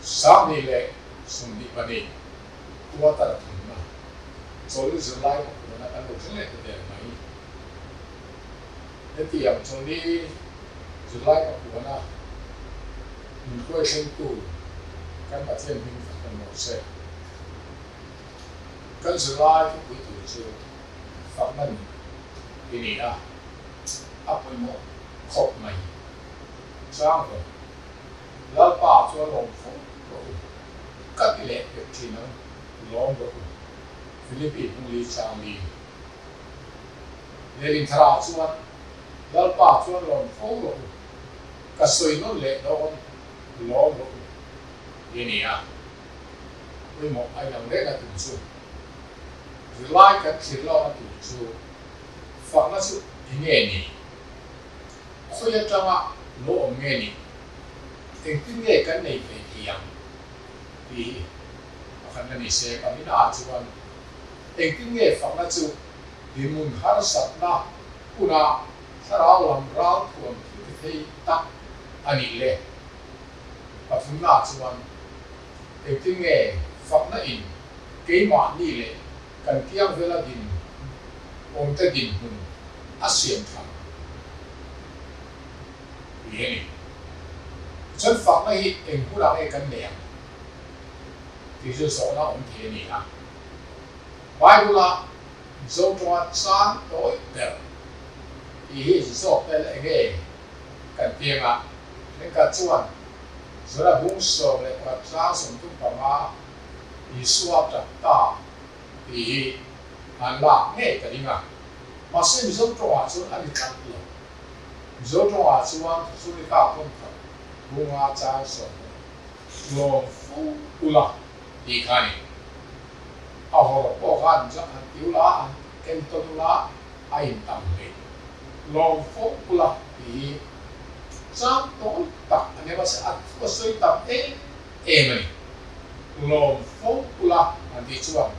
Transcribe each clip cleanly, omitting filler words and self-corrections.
2022 quarter thumna chawlni zirlai pakhuana kan lo thleng leh ta der mai. Hetiang chawlni zirlai pakhuana min hruai thlengtu kan Pathian hming fak kan rawh se. Kan zirlai thupui tur chu fakna ni i ni a, a pawimawh khawp mai. Changvawn, Lalpa chuan lawm fo rawh u, ka ti leh pek thin ang, lawm rawh u, Philippi Hmungli Changli. Lehlin thlarah chuan, Lalpa chuan lawm fo rawh u, ka sawi nawn leh dawn, lawm rawh u, ti a ni a. Pawimawh a inang reng a tum chu. Zirlai kan thlir lawk a tum chu, fakna chu eng nge ni? Khawi atanga lo awm nge ni? Engtin nge kan nei thei thei ang? Tih hi pakhat na ni se, Pamina chuan engtin nge fakna chu dinhmun harsatna huna thlarau lam ralthuam thil ti thei tak a nih le? Pathumna chuan engtin nge fakna in keimahni leh kan kiang vela din awmte dinhmun a siam tha tih a ni. Tichuan fakna hi eng hunah nge kan nei ang tih chu zawhna awm thei a ni a. Bible-a Mizo tawnga chang tawi ber tih hi zawk tel eng nge kan piang a, thenkhat chuan Zora bung 11 tlang 35 Isua tap ta tih hi an lak ngei ka ding a, mahse Mizo tawngah chuan a ni tlat lo. Mizo tawngah chuan Thuchhunika kawngkhat bunga chang 20 lawm fo ula tih kha a ni. A hawrawp pawh kha an han ti ula, an entawn ula, a intam hle. Lawm fo ula tih hi chang tawi tak a nia, mahse a thu a sawi tam em em a ni. Lawm fo ula an tih chuan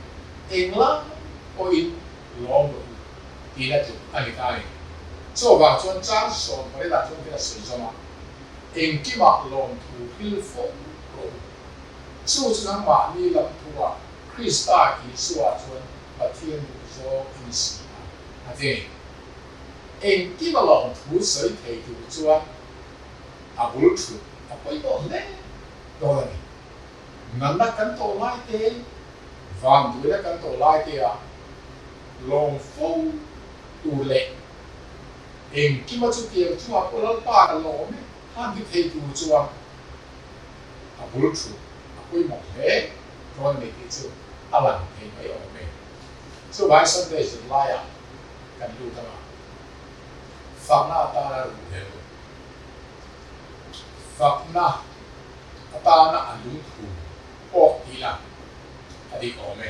englam pawhin lawm rawh u tihna tluk a ni ta a ni. Chuvang chuan chang 18 ah chuan thil a sawi zawm a, engkimah lawmthu hril fo rawh u. Chu chu nangmahni lam thuah Krista Isua chuan Pathian duh zawng a ni si a, a ti. Engkima lawmthu sawi thei tur chuan a bul thut a pawimawh hle dawn a ni. Natna kan tawh lai te, vanduaina kan tawh lai te a lawm fo tur leh engkima chutiang chungah pawh Lalpa ka lawm e han ti thei tur chuan a bul thut a pawimawh hle dawn a ni tih chu a lang thei mai awm e. Chuvai Sunday zirlaiah kan lut ang a, fakna atana ruhel Fakna atana a lungthu pawh tih lah a dik awm e.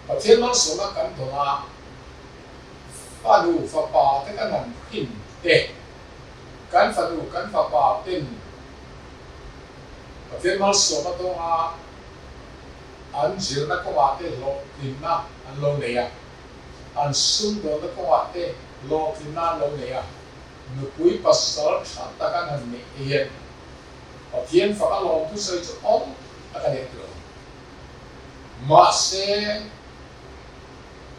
Pathian malsawmna kan dawn a, fanu fapa te kan han hrin te, kan fanu kan fapa ten Pathian malsawmna dawnga an zirna kawngah te hlawhtlinna an lo nei a, an sumdawnna kawngah te hlawhtlinna an lo nei a. Nupui pasal tha tak an han neih te hian Pathian fak a lawm thusawi chu awm tak a ni ang tilo. Mahse,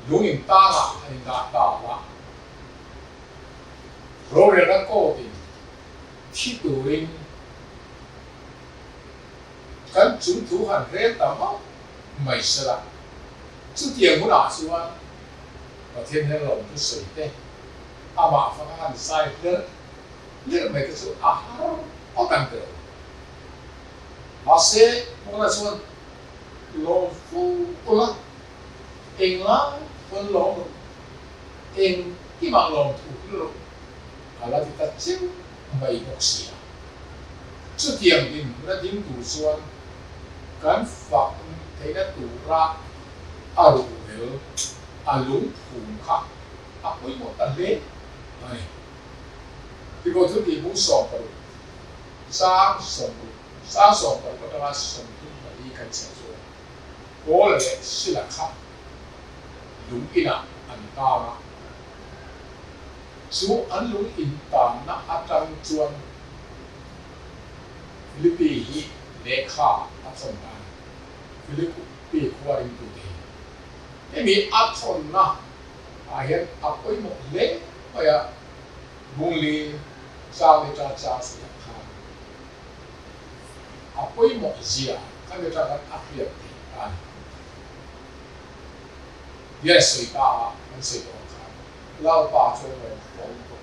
lung in tangah an indah ta la, rorelna court in thi turin kan chung thu han rel ta mauh mai sela, chutiang hunah chuan Pathian hian lawm thusawi te Amah fang a han zai hlerh hlerh mai te chu a har awt ang teh lo. Mahse, Paula chuan, Lawm fo ula, englai pawn lawm rawh u, engkimah lawm thu hil rawh u, a la ti ta chiu mai bawk si a. Chutiang dinhmun a ding tur chuan kan fak theihna tura a ruhvel, a lungphum kha a pawimawh ta hle a ni. Tiko chu tih bung 16, sang 60, sang 60 atanga 34 kan chhiar chuan Paula leh Sila kha lung inah an tang a, chu an lung in tanna atang chuan Philippi hi Lehkha a thawn ta a ni. Philippi khua ringtute hi hemi a thawnna ah hian a pawimawh hle mai a, Bungli chang leh ṭa chang sawiah khan a pawimawh zia khami aṭang khan a hriat theih ta a ni. Hian sawi ta a, kan sawi tawh ang khan Lalpa chuan rawn fawm bawk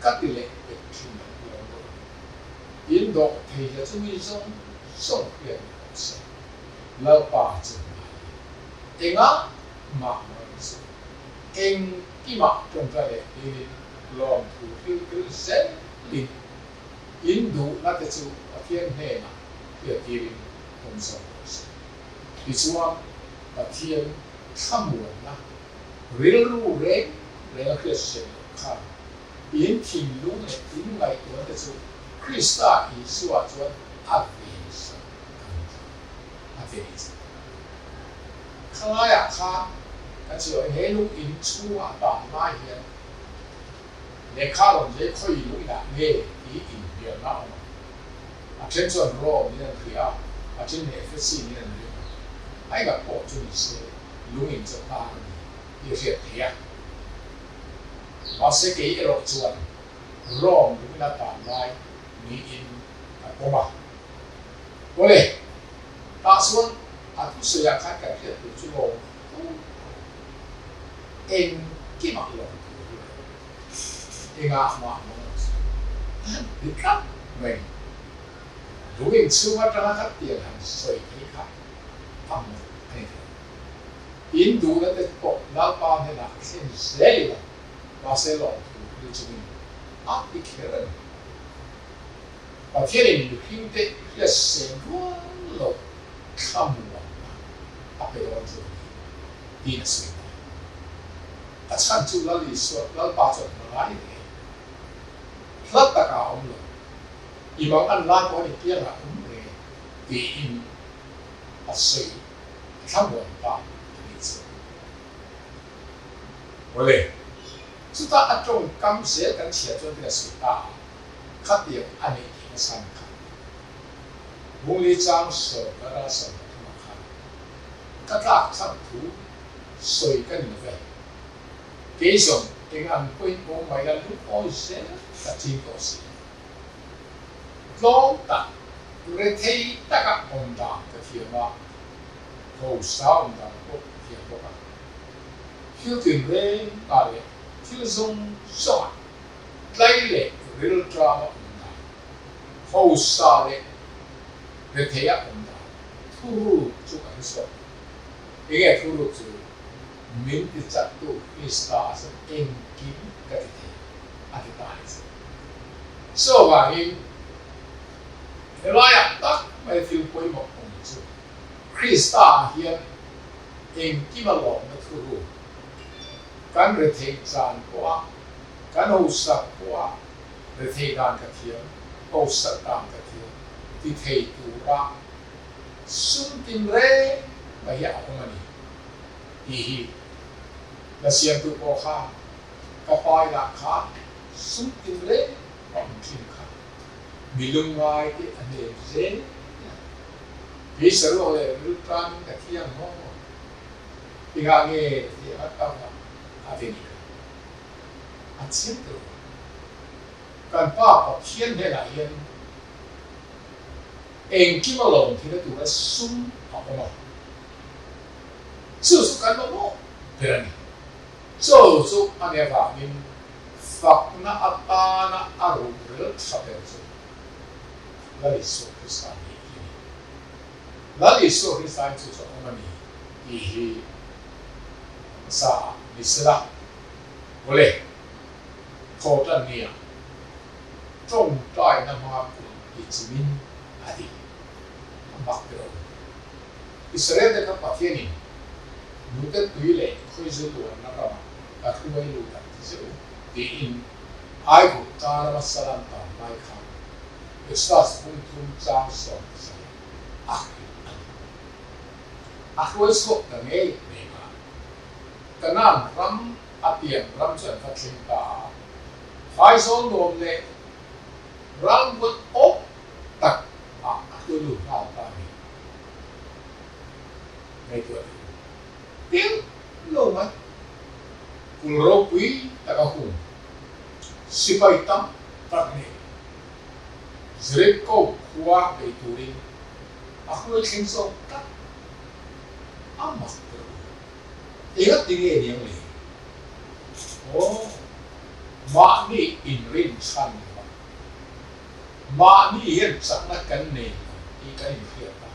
ka ti leh pek ṭhin ang lawm rawh. In dawh thei la chu mi zawng zawng hriat ni rawh se. Lalpa chu hmai hi engah mah rawn chu engkimah tawngtai leh dilin lawmthu thil tel zelin in duhna te chu Pathian hnenah hriattirin awm zawk rawh se. Tichuan Pathian thlamuanna rilru reng reng a hriat hriat loh khan in thinlung leh in ngaihtuahna te chu Krista Isua chuan a vensak ang chu a ti a nih chu. Khalaiah khan kan sawi awm he lung in chhunga tan lai hian lehkha rawn zai khawi lung inah nge tih inhnialna a awm ang. A then chuan Rome in an hria a, a then leh Efesi in an ring a. A engah pawh chu ni se lung in chu tan a ni tih a hriat theih a. Mahse kei erawh chuan Rome lung ina tan lai niin ka pawm a. Awle, tah chuan a thusawiah khan kan hriat tur chu lawm tho tho, engkimah lawm tur hi a awm. Engah mah mawng ang chu a han ti tlat mai ni. Lung inchhung atanga khat tiang han sawi phei kha a mawlh a ni thei. In duhna te pawh Lalpa hnenah thlen zel ila, mahse lawmthu ri chungin a ti kher a ni. Pathianin mihringte hriatseng rual loh thlamuanna a pe dawn chu a ni tiin a sawi ta. A chhan chu Lal Isua, Lalpa chuan hmangai reng hla taka a awm lo, i mang an lai pawh a ni piangah a awm reng tiin a sawi a thlamuan ta a nih chu. Awle, chutah a tawngkam zel kan chhiar chuan tin a sawi ta a, khatiang a neih theih nasa ni kha. Bungli chang sawrkar a 33 ah khan ka tlak chhan thu sawi ka ni lo ve. Kei zawng eng ang pawhin awm mai la lungawi zel ka ching tawh si. Tlawm tak, rethei taka awm dan ka thiam a, hausa awm dan pawh ka thiam bawk a. Thil tinreng ah leh thil zawng zawng ah tlai leh rilṭam a awm dan, hausa leh rethei a awm dan thuruk chu ka hre chhuak. Enge thuruk chu? Min ti chaktu Krista a chuan engkim ka ti thei a ti ta a ni chu. Chuvangin helaiah tak mai thil pawimawh awm chu Krista ah hian engkim a lawmna thuruk kan rethei chan pawh a, kan hosak pawh a, rethei dan ka thiam, hosak dan ka thiam ti thei tura sum tin reng mai hi a awm a ni tih hi la siamtu pawh kha ka pailah khan sum tin reng a awm thin kha mi lungngai te a hnem zel a, kei saruak leh riltan ka thiang maw? Engah nge tih a tam a a ti nih kha. A chiang tawh lo. Kan Pa Pathian hnenah hian engkim a lawm theihna tura sum a awm a. Chu chu kan mamawh ber a ni. Chaw chu a nih avangin fakna atana a ruhrel tha ber chu Lal Isua Krista nih hi a ni. Lal Isua Krista'n chu chu a awm a ni tih hi hmasa ah ni sela, Awle, thaw tan nia, tawngtaina hmanga kulh ti chimin a ti. A mak te awm. Israel te kha Pathianin nute tui leh khawizu luanna ramah ka hruai lut ang ti zeuh tiin Aigupta rama salam tan lai khan Exodus bungthum chang 17 a hrilh a ni. A hruai chhuak ta ngei reng a, Kanaan ram a pian ram chu an va thleng ta a, Phaizawl nuam leh ral muan awm tak ah a hruai lut. lut nghal ta a ni. Ngaihtuah teh u. Deuh lo mai. Kul ropui taka hung sipai tam tak nen Jericho khua bei turin a hruai thleng zawk tlat. A mak ber u. Enga ti nge niang le? Aw, mahni inrin chhan lo a. Mahni hian chakna kan nei lo tih kan inhriat a,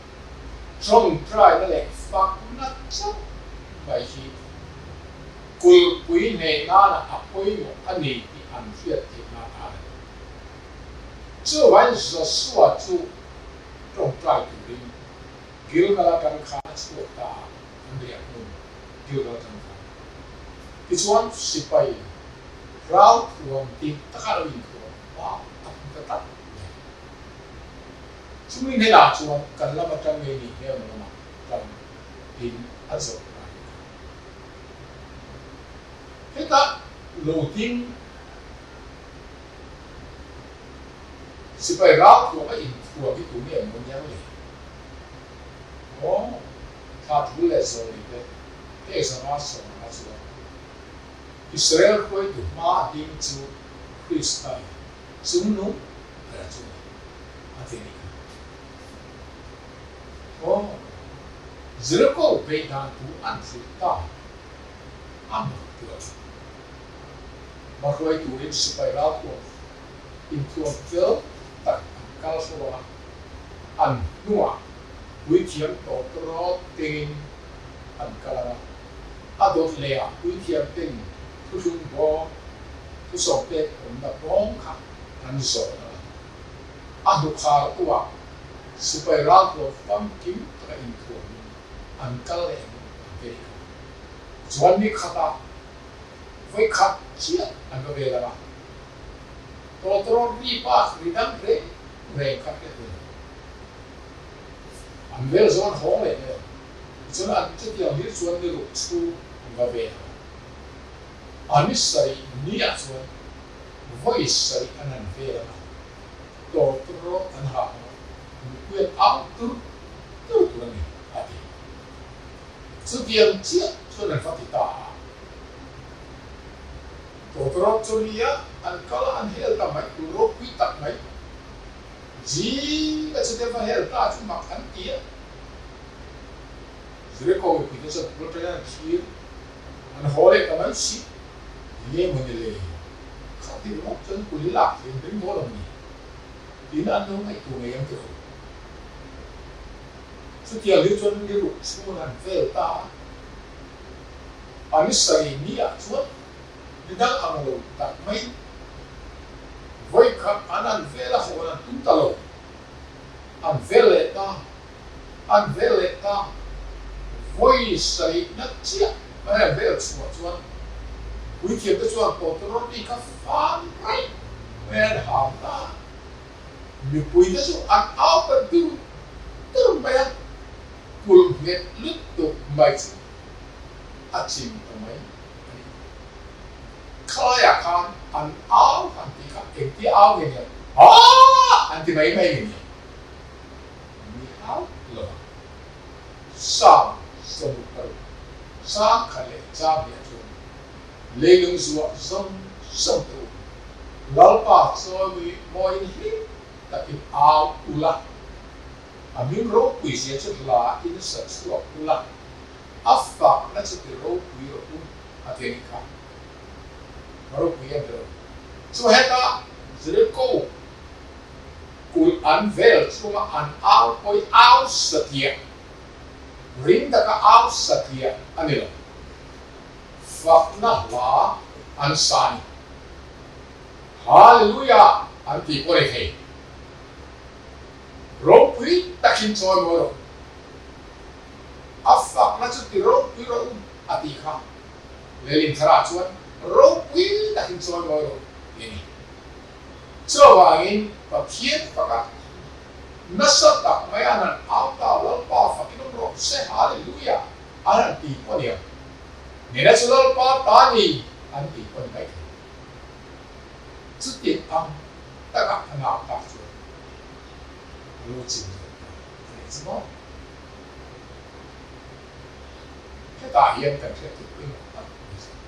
tawngtaina leh fakna chauh mai hi kulhpui hneh nana a pawimawh a ni tih an hriat theih nan a ni. Chuvangin Joshua chu tawngtai turin Gilgal atang khan a chhuak ta a, an riah hmun Gilgal atang khan. Tichuan sipai ralthuam dik taka lo inthuam hma a hmu ta tlat mai. Chumi hnenah chuan kan lam atang nge ni hmelma lamah tang in a zawh na hi kha. Heta lo ding sipai ralthuam a inthuam hi tu nge maw niang le? Aw, thla thu leh zawl ni te, hei zanga sawmna chuan Israel hruaitu hma ding chu Krista hi chungnung ber chu a ni, a ti a nih kha. Aw, Jericho beih dan tur an hrilh ta a mak tur a ni. Hma hruai turin sipai ralthuam inthuam fel tak an kal ho a, an hnungah puithiam tawtrawt kengin an kal ang a. A dawt leh ah puithiam ten thuthlung bawm, thusawm pek awmna bawm kha an zawh ang a. A hnukhar tu ah sipai ralthuam famkim taka inthuamin an kal leh ang an ti kha. Chuan ni khatah vawi khat chiah an va vel ang a. Tawtrawt ri bak ri dang reng reng kha hriat ni lo. An vel zawn hawng leh mai ang. Tichuan an chutiang hlir chuan ni ruk chhung an va vel ang a. A ni sarih ni ah chuan vawi sarih an han vel ang a, tawtrawt an hah ang a, mipui an au tur tur tur a ni, a ti. Chutiang chiah chuan an va ti ta a. Tawtrawt chu nia an kal a, an hel ta mai, tur ropui tak mai. Zinga chute va hel ta chu mak an ti a. Jericho mipuite chuan bul atangin an thlir, an haw leh ta mai si. Enge maw ni le? Kha ti ringawt chuan kul i lak thei an ring dawn ang ni? Tiin an lo ngaihtuah ngei ang tiraw? Chutiang hi chuan ni ruk chhung an vel ta a. A ni sarih ni ah chuan ni dang ang lo tak mai vawikhat an an vel a hawn an tum ta lo. An vel leh ta, an vel leh ta. Vawi sarihna chiah mai an vel chhuah chuan puithiam te chuan tawtawrawt kha fan raih mai an ham ta. Mipui te chu an au ta dur dur mai a, kulh nghet lutuk mai chu a chim ta mai a ni. Khalaiah khan an au han tih kha engtia au nge nia? Haa! An ti mai mai nge nia? Ni hauh lo ang. Sam 66 sang khat leh chang hniah chuan leilung zuah zawng zawng te u, Lalpa chawi mawiin hlim takin au ula, a hming ropui zia chu hla in sa chhuak ula, a fakna chu ti ropui rawh u a ti a nih kha. A ropui em ber. Chu heta Jericho kulh an vel chunga an au pawi au satliah, ring taka au satliah a ni lo. Fakna hla an sa a ni. Hallelujah an tih pawh a ni thei. Ropui takin chawi mawi rawh. A fakna chu ti ropui rawh u a tih kha. Leilin tharah chuan ropui takin chawi mawi rawh tih a ni. Chuvangin Pathian fakah nasa tak mai an han au ta, Lalpa fakin awm rawh se, Hallelujah an han ti pawh a ni ang. Nena chu Lalpa ta ni an ti pawh a ni maithei. Chuti ang taka an au tak chuan a lo chim zawk ta. chu maw? Hetah hian kan hriat tur pawimawh tak a ni zawk.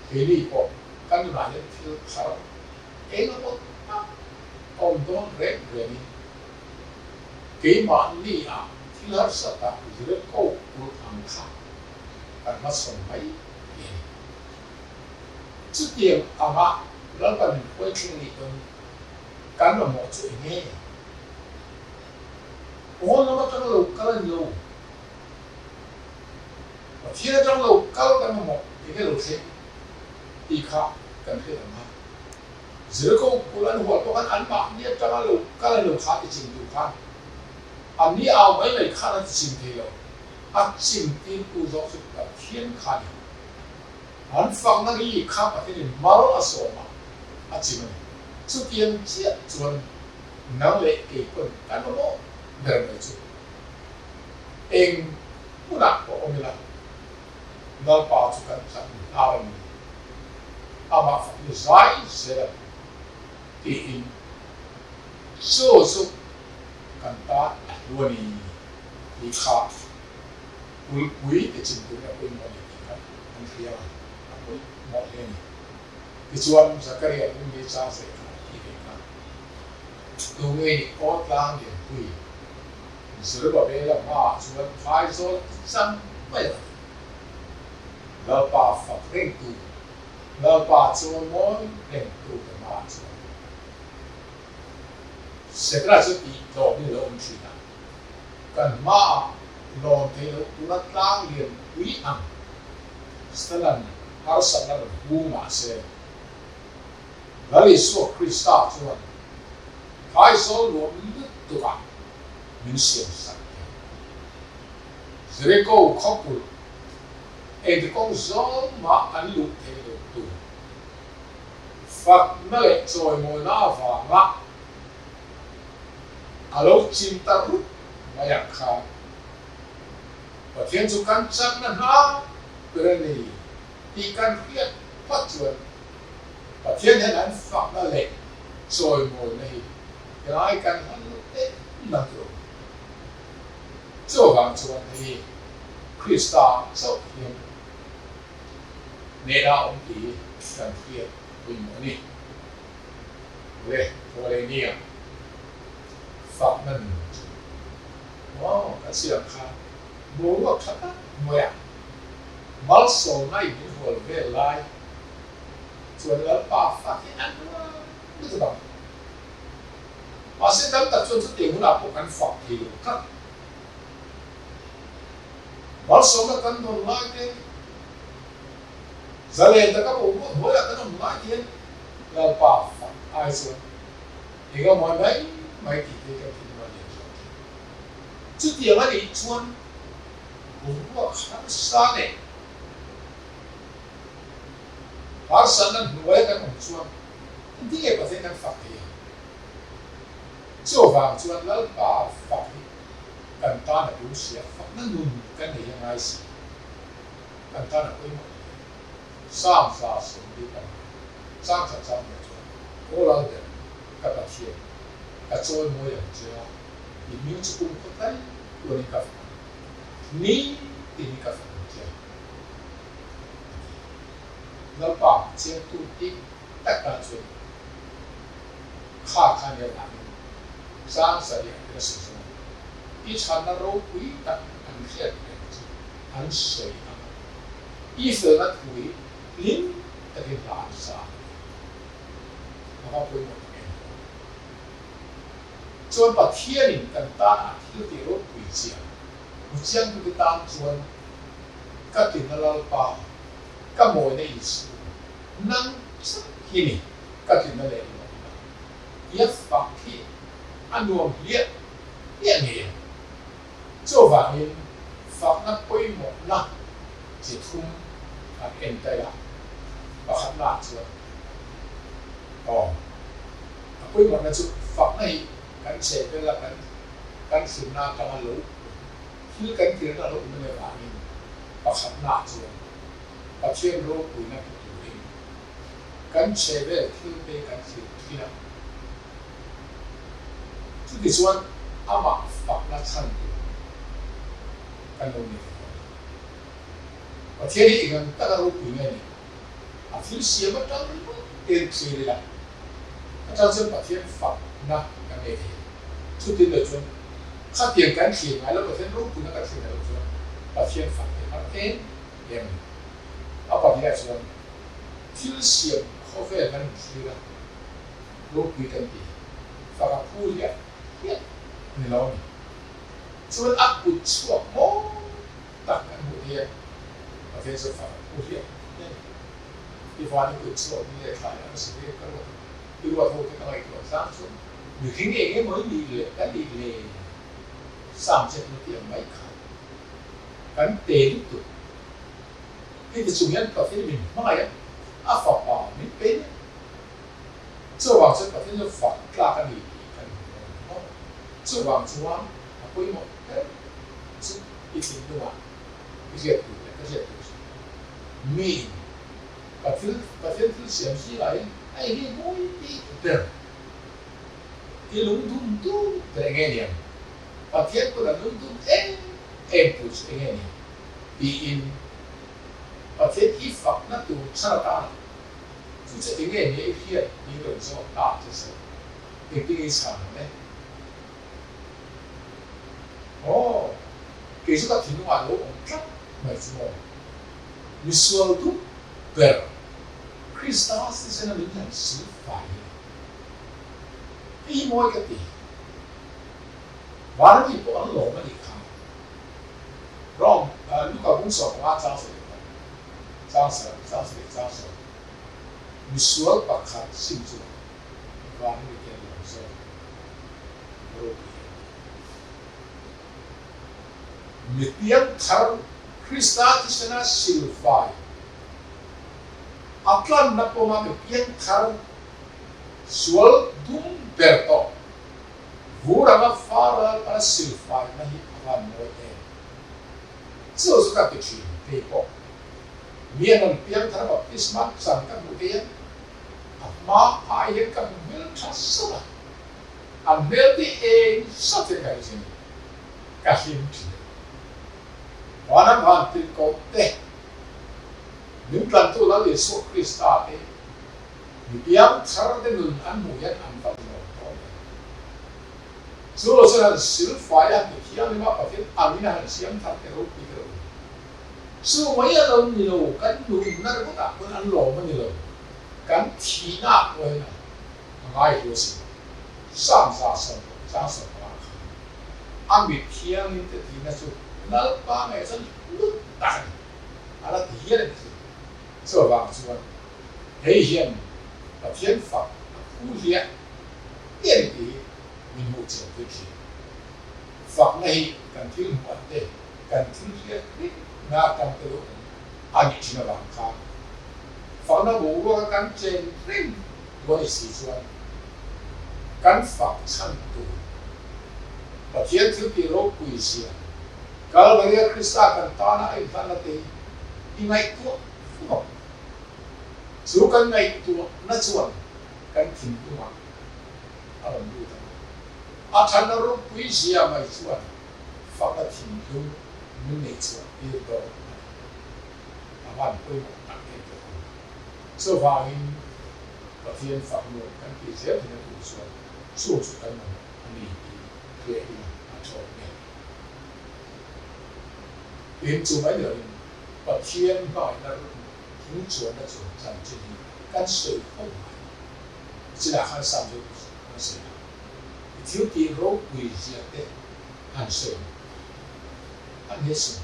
Keini pawh kan nunah hian thil thar eng emaw tak awm dawn reng rengin keimahni ah thil harsa tak zirko kulh ang kha kan hmachhawn mai thei a ni. Chutiang anga Lalpa min hruai thleng nih pawn kan mamawh chu eng nge? Pawn lam atang lo kal a ni lo. Pathian atang lo kal kan mamawh eng nge lo thleng tih kha kan hriat ang a. Zirko kul an hual pawh khan anmahni atanga lo kal a ni lo kha ti chim tur khan anni au mai mai khan a ti chim thei lo. A chim tirtu zawk chu Pathian kha a ni. An fakna ri kha Pathianin mal a sawm a, a chim a ni. Chutiang chiah chuan nang leh kei pawn kan mamawh ber mai chu eng hmunah pawh awm ila, Lalpa chu kan tlan hnar a ni, amah fakna zai zel ang tiin chu chu kan tan a hlu a ni tih kha Kulhpui te chim turin a pawimawh a ni tih kha an hria a, a pawimawh hle a ni. Tichuan, Zakaria lungli chang zeh kha a ti ve kha. Tu nge ni aw tlang lianpui Zerubabela hmaah chuan phaizawl a ti chang mai ang a ti. Lalpa fak rengtu, Lalpa chawimawi rengtu te hmaah chuan Setana chu tih tlawmin a lo awm thin a. Kan hmaah lawn thei loh tura tlang lian pui ang Setanan harsatna rawn hu mahse, Lal Isua Krista chuan phaizawl nuam lutukah min siam sak thei. Jeriko khawpul engti kawng zawng mah an luh theih loh tur fakna leh chawimawina avanga A lo chim ta rup mai ang kha. Pathian chu kan chakna hna ber a ni tih kan hriat phawt chuan Pathian hian an fakna leh chawimawina hi helai kan hlan lo teh nang tur a awm. Chuvang chuan hei Krista chauh hian hnehna a awm tih kan hriat pawimawh a ni. Le thaw leh nia fakna nun chu maw ka siam kha boruak tha tak hnuaiah malsawmna in min hual vel lai chuan Lalpa fak hi a nuam lutuk ang. Mahse tam tak chuan chutiang hunah pawh kan fak thei lo tlat. Malsawmna kan dawn lai te Zalen taka boruak hnuaiah kan awm lai hian Lalpa fak ai chuan eng a mawi mai mai tih te kan thin a lian zawk thin. Chutiang a nih chuan boruak harsa leh harsatna hnuaia kan awm chuan engtin nge Pathian kan fak thei ang? Chuvang chuan Lalpa fak hi kan tan a tul si a, fakna nun kan nei a ngai si. Kan tan a pawimawh hle. Psalm 145 chang khat chang leh chuan, Aw Lalber, ka Pathian, ka chawi mawi ang che a, i hming chu kum khaw tlai tuanin ka fak ang, ni tinin ka fak ang che a ti. Lalpa chiangtu dik tak tan chuan kha kha nia vangin chang sarih ang ten a sawi zawng a, i chhanna ropui tak an hriat reng chu an sawi ang a, i felna thu hi hlim takin hla an sa ang a ti. A va pawimawh tak em aw. Chuan Pathianin kan tan a thil tih ropui chiah hmu chiangtute tan chuan ka tina Lalpa, ka mawina Isu, nang chauh hi ni ka tina leh lawmna. Tia fak hi a nuam hliah hliah ngei ang. Chuvangin fakna pawimawhna chi thum han en ta ila, pakhatnaah chuan aw, a pawimawhna chu fakna hi kan chhehvel a, kan kan thlimna atanga lo thil kan tirna lo awm leh vangin pakhatnaah chuan Pathian ropuina hmu turin kan chhehvel thilte kan thlir thin a. Chutichuan amah fakna chhan tur kan lo nei thei dawn a. Pathian hi eng ang taka ropui nge ni? A thil siam atang ringawt ten thlir ila, atang chuan Pathian fakna kan nei thei a. Chutin lo chuan khatiang kan thlir ngai lo, Pathian ropuina kan thlir ngai lo chuan Pathian fak hi a har em em a ni. A pahniah chuan thil siam khawvel kan inthlir a, ropui kan ti, fak a phu hliah hliah a ni lo a ni. Chuan a kut chhuak mawi tak kan hmuh hian Pathian chu fak a phu hliah hliah a ni. I van i kut chhuak ni leh thlai ang si ve ka ruat a, i ruat ho te ka ngaihtuah tlang chuan mihring eng emaw i nih leh ka nih le sang chet na tih ang mai kha kan te lutuk. Heti chung hian Pathian min hmangaih a, a fapa min pe nia. Chuvang chuan Pathian chu fak tlak a ni tih kan hmu dawn a maw? Chuvang chuan a pawimawh ber chu i thinlungah i hriat tur leh ka hriat tur chu miin Pathian Pathian thil siam zingah hian a eng nge mawi bik ber? I lungdum dum ber eng nge niang? Pathian pawn a lungdum em em tur chu eng nge niang? Tiin Pathian i fakna tur chhan atana Chu che enge nia i hriat ni rawn zawk ta che se engtin i chhan ang e? Aw, kei chu ka thinlungah lo awm tlat mai chu maw? Misual dup ber Krista thisen a min han sil fai hi hei hi mawi ka ti. Vana mi pawh an lawm a nih kha. Rom, Luka bung 15 chang 12. Changsa, changsa leh changsa. Misual pakhat sim chuan van mi te an lo zawk ropui em ni? Mi piang thar Krista thisena silfai a tlanna pawma mi piang thar sual dum ber tawh vur anga faral pana silfaina hi a van mawi em? Chu chu ka ti thin kei pawh. Mi an rawn piang thar baptisma chan ka hmuh te hian a hma ai hian ka hmu hmel tha sat a, an hmel te eng sat hian ka hre thin a, ka hlim thin a ni. Van an van tirhkoh te, min tlantu Lal Isua Krista te, mi piang thar te nun an hmuh hian an va lawm dawn em. Chu lo chuan han silfai a, ti thianghlim a, Pathian angin a han siam thar te ropui te lo ni. Chu mai a lo ni lo, kan nunna ringawtah pawn an lawm a ni lo, kan thihna ah pawh hian a ngai hle a sin. 165 khan a mit thianghlim te tihna chu Lalpa ngei chuan hlut tak a ni, a la ti hial a ni chu. Chuvang chuan hei hian Pathian fak a phu hliah hliah ni tih hi min hmuh chian tir thin. Fakna hi kan thil hmuh te, kan thil hriat ring na atang te lo awm a nih thin avang khan fakna boruaka kan chen reng tu a ni si chuan kan fak chhan tur Pathian thil tih ropui zia Kalvaria Krista kan tana a inhlanna te hi i ngaihtuah fo ang. Chu kan ngaihtuahna chuan kan thinlungah a rawn lut ang a. A thanna ropui zia mai chuan faka thinlung min neih chhuah tir dawn a ni. A van pawimawh tak em te kha. Chuvangin Pathian fak nuam kan tih zel thina tur chuan chu chu kan mamawh a ni tih hria ila a tha awm e. Tin, chu mai loin Pathian hmangaihna chung chuanna chu chanchin hi kan sawi fo ngai. Chinah khan Sam chu an sawi a, i thil tih ropui zia te han sawi ang a ni asin.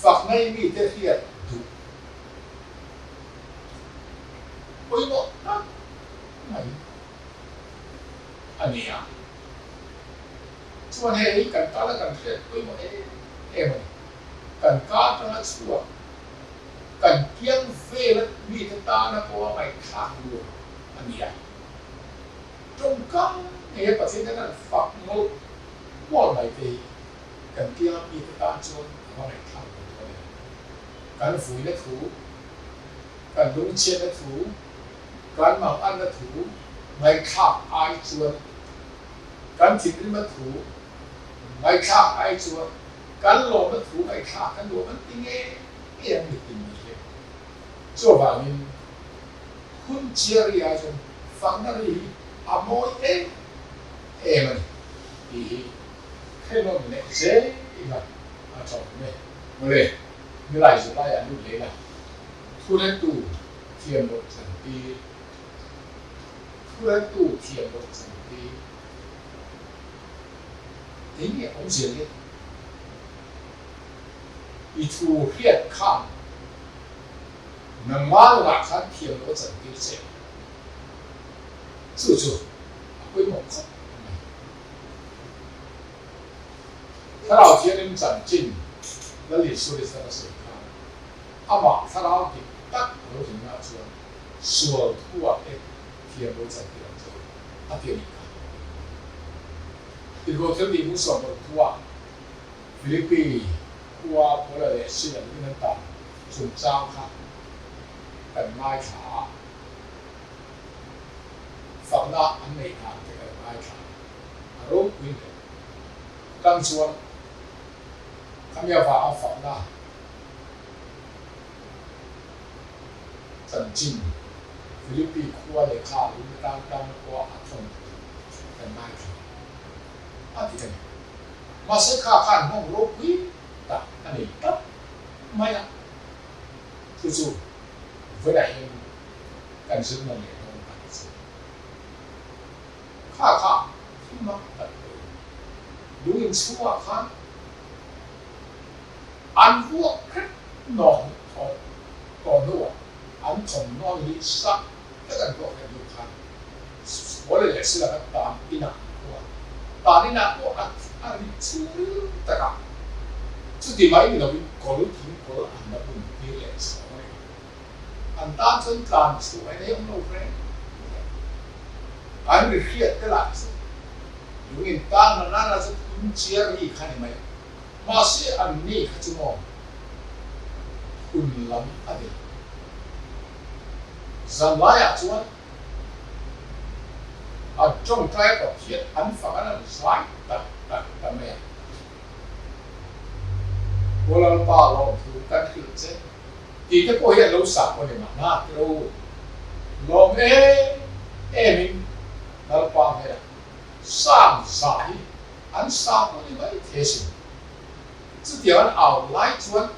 Fak ngai mite hriat duh pawimawh tak mai a ni a. Chuan hei kan tana kan hriat pawimawh em em a ni. Kan ka atanga chhuak kan kiang vela mite tana pawha ngaihthlak nuam a ni a. Tawngkam ngeia Pathian ten an fak mawlh mawlh mai te hi kan kianga mite tan chuan a va ngaihthlak nuam dawn em. Kan vuina thu, kan lungchhiatna thu, kan manganna thu ngaihthlak ai chuan kan thinrimna thu. Ngaihthlak ai chuan kan lawmna thu ngaihthlak kan nuam an ti ngei ngei ang mitin mai hle. Chuvangin hun chiari ai chuan fakna ri hi a mawi em em a ni tih hi hre nawn leh zel ila a tha awm e. Mawle, nilai July ah lut leh ila thurentu thiam loh chantir, thurentu thiam loh chantir. Eng nge awmzia le? I thu hriat khan nangmah nunah khan thiam loh a chantir che. Chu chu a pawimawh khawp mai. Thlarau Thianghlim chanchin Lal Isua Kristan a sawi khan amah thlarau dik tak a lo rinna chuan sual thuah te thiam lo chantir ang che u a ti a nih kha. Tirhkoh thil tih hmung sawmparuk thuah Philippi khua Paula leh Sila luin an tan chungchang kha kan ngaithla a, fakna an neih dan te kan ngaithla a, a ropui hle. Tang chuan khami avanga fakna chanchin Philippi khua lehkha lung atan tang pawh a thawn thu kan ngaithla a ti a ni. Mahse kha khan hmawng ropui tak a nei tlat mai a, chu chu vawilah hian kan zir nawn leh dawn tak chu. Kha kha thil mak tak a ni. Lung inchhungah khan an vuak hrep nawng tawh tawh hnuah an thawmhnaw lih sak vek an tuah hrep hnu khan Paula leh Sila kha tan inah an khua a, tan inah pawh a a ri chhung tak a, chuti mai ni loin kawl thing kawl an la bun tir leh chhawng a ni. An tan chuan tlan chhuah in ei awm lo reng reng. An ri hriat te lah chu lungin tan na nana chu phun chiar ri kha ni mai. Mahse an ni kha chu maw hun lam a ni. Zan laiah chuan an tawngtai Pathian an fak an an zai tak tak ta mai a. Aw Lalpa lawmthu kan hrilh che tih te pawh hi an lo sa pawh a ni mahna tiro lawm em em in Lalpa hnenah sang za hi an sa pawh ni mai thei asin. Chutiang an au lai chuan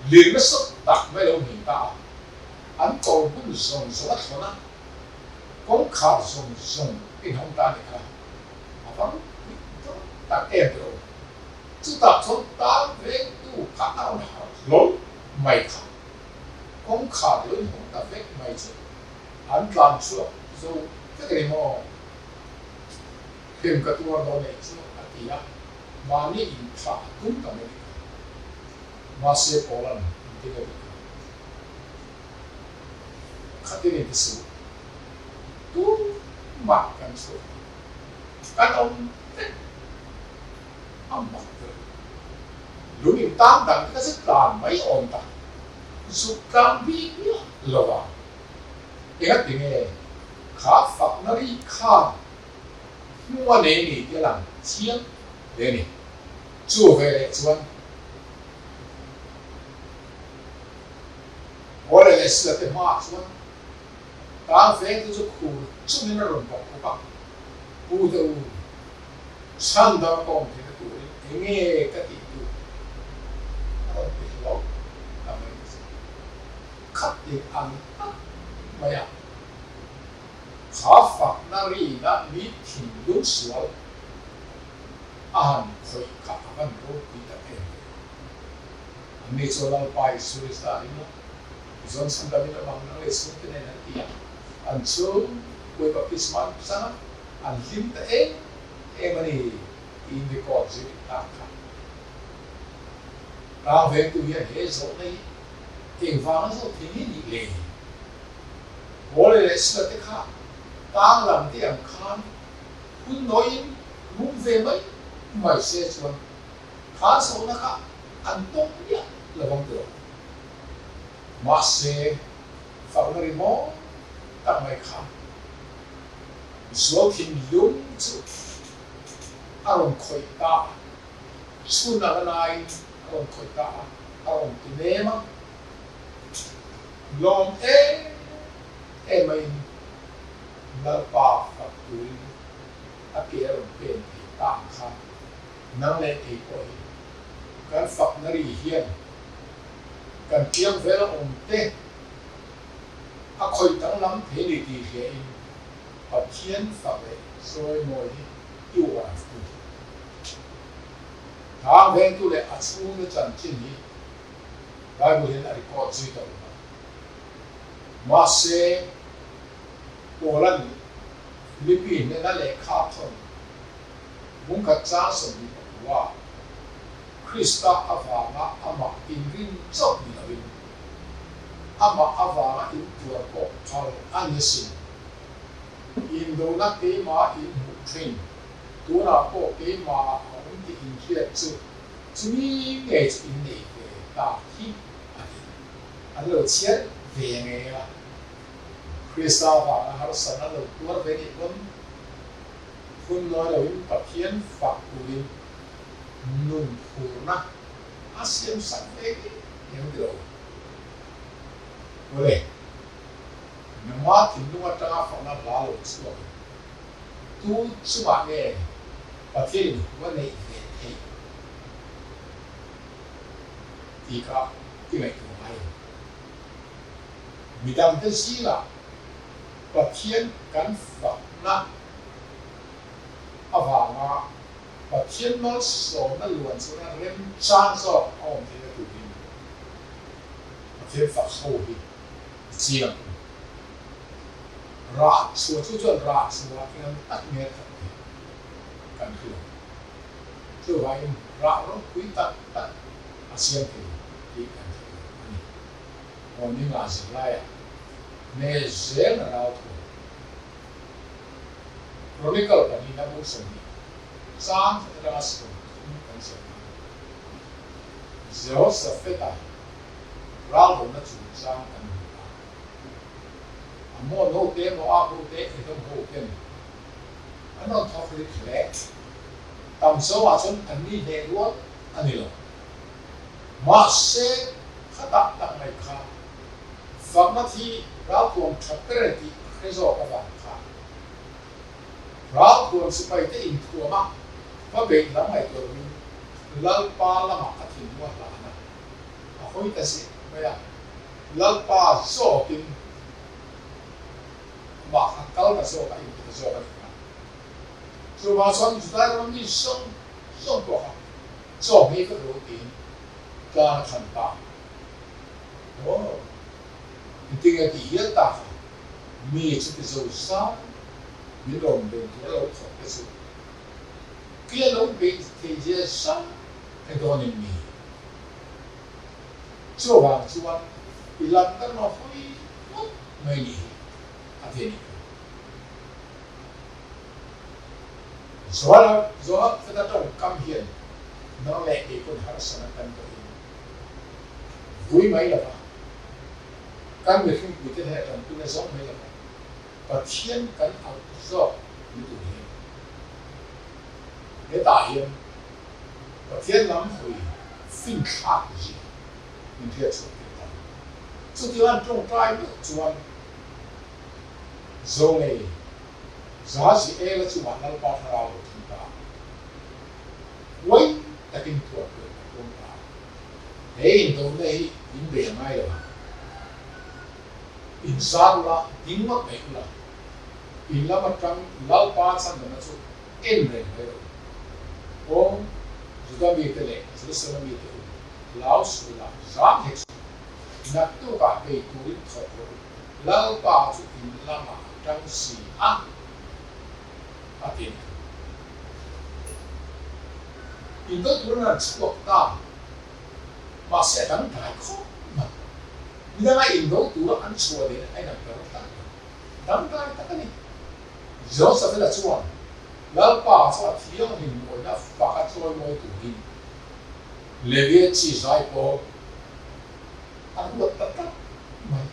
lir nasa tak mai lo hming ta a, an kawr hmun zawng zawng a thlawn a, kawngkhar zawng zawng inhawng ta a nih kha. A va ropui dawn tak em tih a awm. Chutah chuan tan vengtu kha a rawn harh hlawl mai kha. Kawngkhar lo inhawng ta vek mai chu an tlan chhuak zo vek a ni maw? Hrem ka tuar dawn e chu a ti a, mahni inthlah a tum ta mai nih kha. Mahse Paula'n an ti ka tih kha. Khatin in ti suh. Tumah kan chhuak lo. Kan awm vek a mak deuh. Lung in tang dang te kha chu tlan mai awm ta. Zuk tlan bik miah lo a. Engati nge kha fakna ri khan hmua nei ni te lang chiang hle a ni. Chu veleh chuan Paula leh Sila te hmaah chuan tang vengtu chu khur chungin a rawn bawk khawp a, Pu te u, chhan dang ka awm theihna turin enge ka tih duh? a rawn ti hlauh ta mai ni chu. Khat ding ang tak mai a, kha fakna rina mi thinlung sual a han khawih kha a van ropui tak em ve. Anni chuan Lalpa Isu Krista a ring a, tichuan chhandam in awm ang nang leh chhungte nen an ti a, an chhungkuai baptisma an chang a, an hlim ta em em a ni tiin record zir tak kha. Tang vengtu hian he zawhna hi Engvanga zawh thei nge nih le? Paul leh Sila te kha tang lam te ang khan hun nawiin rum ve mai mai se chuan kha zawhna kha an tawng miah lo vang tawh. Mahse, fakna rimawi tak mai kha misual thinlung chu. A rawn khawih ta a, chhun a la laiin a rawn khawih ta a, a rawn ti nem a. Lawm em em aiin Lalpa fak turin a ke a rawn pen thei ta ang khan nang leh kei pawh hi kan fakna ri hian kan kiang vel a awm te a khawih danglam thei ni tih hria in Pathian fak leh sawi mawi hi i uar ang u. Thang vengtu leh a chhungte chanchin hi Bible hian a record zui tawh lo va. Mahse, Paula'n Philippi hnena lehkha a thawn bungkhat chang 29 Krista avanga amah inrin chauh ni loin amah avanga intuar pawh phal a ni asin. Indona keimah in hmuh thin, tunah pawh keimah a awm tih inhriat chu chumi ngei chu in nei ve ta hi a ti. An lo chhiar ve ngei a, Krista vanga harsatna lo tuar ve nih pawn hun nawi loin Pathian fak turin nun phurna a siam sak ve ngei ang ti lo. Awle, nangma thinlung atanga fakna hla lo chhuakin tu chungah nge Pathianin hu a neih ve theih tih kha i ngaihtuah ngai lo. Midangte zingah Pathian kan fakna avanga Pathian malsawmna luan chhuna remchang zawk a awm theihna turin Pathian fak ho hi i ching ang u. Rah chhuah chu chuan rah chhuah eng ang tak nge a that theih kan hre lo. Chuvangin rah ropui tak tak a siam thei tih kan hre lo a ni. Morning ah zirlaiah hne zel a rau thung. Chronicle pahnihna bung 20 chang khat atanga 30 kan ziak khan Jehoshaphat-a ralrona chungchang kan hmu a. Ammon ho te, Moab ho te, Edom ho ten an rawn thawk rit hle. Tam zawngah chuan anni hneh rual a ni lo. Mahse, khatah tak mai kha fakna thi ralthuam tha ber e tih hre zawk avang khan ralthuam sipaite inthuam a va beih lam ngaihtuah loin Lalpa lamah a thinlung a hlan a, a hawi ta zet mai a, Lalpa zawkin amah kha kal ta zawk a, inpe ta zawk a nih kha. Chuvang chuan Judai ram mi zawng zawng pawh kha Chaw hmei ka lo tiin tlang a thlan ta. Aw, engtin nge tih hial ta kha, mi chuti zo zai min rawn ven tur a lo thawk te chu kei a lo beih thei zia zai e dawn em ni? Chuvang chuan i lam ka rawn hawi ngawt mai ni hi a ti a nih kha. Zuala zawha feta tawngkam hian nang leh kei pawn harsana kan tawhin vui mai lova, kan mihringpuite hneh tanpuina zawng mai lova Pathian kan auh zawk ni tur hi a ni. Hetah hian Pathian lam hawi finthlak zia min hriatchhuah tir ta. Chutiang an tawngtai meuh chuan Zawngei Zaziela chungah Lalpa thlarau lo thleng ta a, huai takin thuah pawh a tuam ta a. He indawmna hi in bei a ngai lo ang. In zar ula, ding ngawt mai ula, in lam atang Lalpa chhandamna chu en reng mai rawh u. Aw, Juda mite leh Jerusalem mite u, hlau suh ula, zam hek suh u. Naktukah bei turin thawk rawh u. Lalpa chu in lamah a tang si a, a ti a ni. Indo turin an chhuak ta, mahse a dangdai khawp mai. Midanga indo tura an chhuah nen a inang ta rawt tlat lo. Dangdai tak a ni. Josafela chuan Lalpa chu a thianghlim mawina faka chawimawi turin Levia chi zai pawl a ruat ta tlat mai.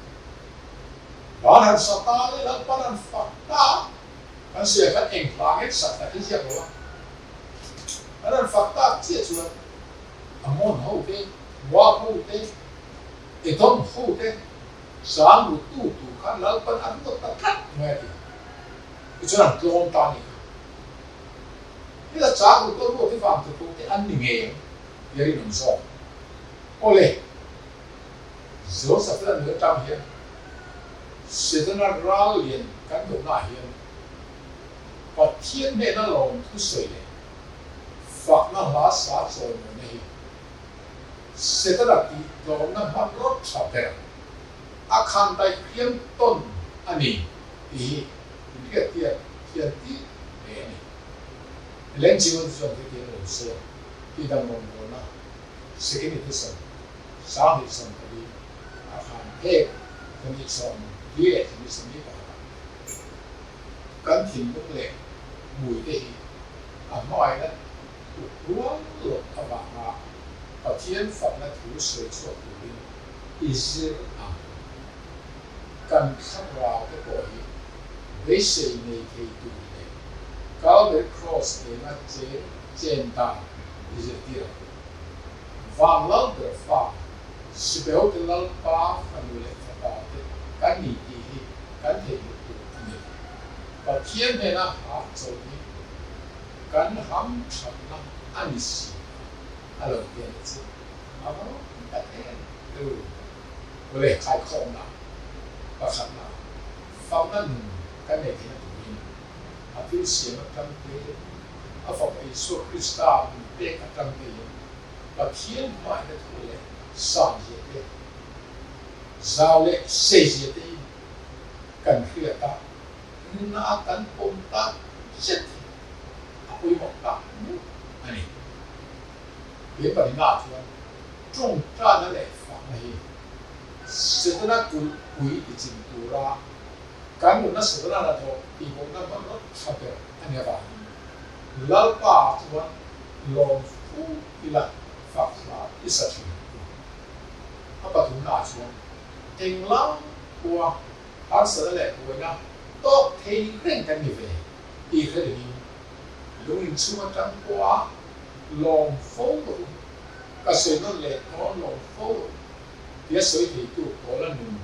Van han sa ta leh Lalpan an fak ta a, kan sawi khan eng hla nge sak tak hi ziak lo a. An rawn fak tak chiah chuan Ammon ho te, Moab ho te, Edom ho te sang ru tu tur khan Lalpan a ruat ta tlat mai a ti. Tichuan an tlawm ta a nih kha. Heta chang ru tu a ruat hi vang tur pawh te an ni ngei ang ti a rinawm zawk. Awle, Joseph la nui atang hian Setana ral lian kan dohnaah hian Pathian hnena lawm thusawi leh fakna hla sa chawimawina hi Setana tih tlawmna hmanraw tha ber a khan daih hriam tawn a ni tih hi inhriattir thian tir hle a ni. Ellen G. White chuan hetiang a lo sawi a, Tihdam rawngbawlna, Second Edition, 2014 ah khan hek 24 leh 21 ah kan thinlung leh hmui te hi a hmangaihna tuk rual loh avanga Pathian fakna thu sawi chhuak turin i zir ang. Kan thlarau te pawh hi beisei nei thei tur leh Calvary Cross nena cheng chen dan i zirtir ang. Van lal ber fa, Sipehote Lalpa fanu leh fapa te kan ni tih hi kan theihnghilh tur a ni lo. Pathian hnena hah chawlh hi kan ham thatna a ni si a, a lo ti a nih chu. A va ropui tak em rilru awle khaikhawmna pakhatna fakna nun kan nei theihna turin a thil siam atang te, a Fapa Isua Krista min pek atang tein Pathian hmaina thu leh sanzia te, zau leh seizia te hi kan hriat a, nuna a kan pawm tak zet hi a pawimawh tak meuh a ni. He pahnihnaah chuan tawngtaina leh fakna hi Setana kulhpui tichim tura kan nunna Setana hnathawh tihbawhna hmanraw tha ber a ni avangin Lalpa chuan lawm fu ila fak hla i sa thin ang u. A pathumnaah chuan englam pawha harsatna leh buaina tawk thei reng kan ni ve tih hre ringin lung inchhung atang pawha lawm fo rawh u, ka sawi nawn leh thawn lawm fo rawh u tia sawi theitu Paula nun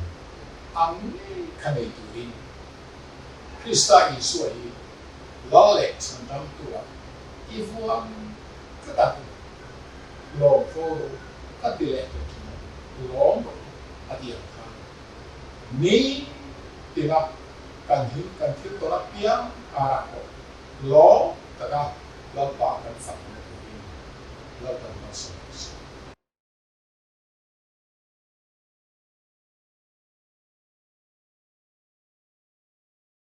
ang ngei kha nei turin Krista Isua hi Lal leh chhandamtua i vuan tlat ang u. Lawm fo rawh u, ka ti leh tawh thin a, lawm rawh u a ti ang khan. Ni tina kan hi kan thil tawn apiang karah pawh lawm taka Lalpa kan fak na turin Lalpan hmalsawm.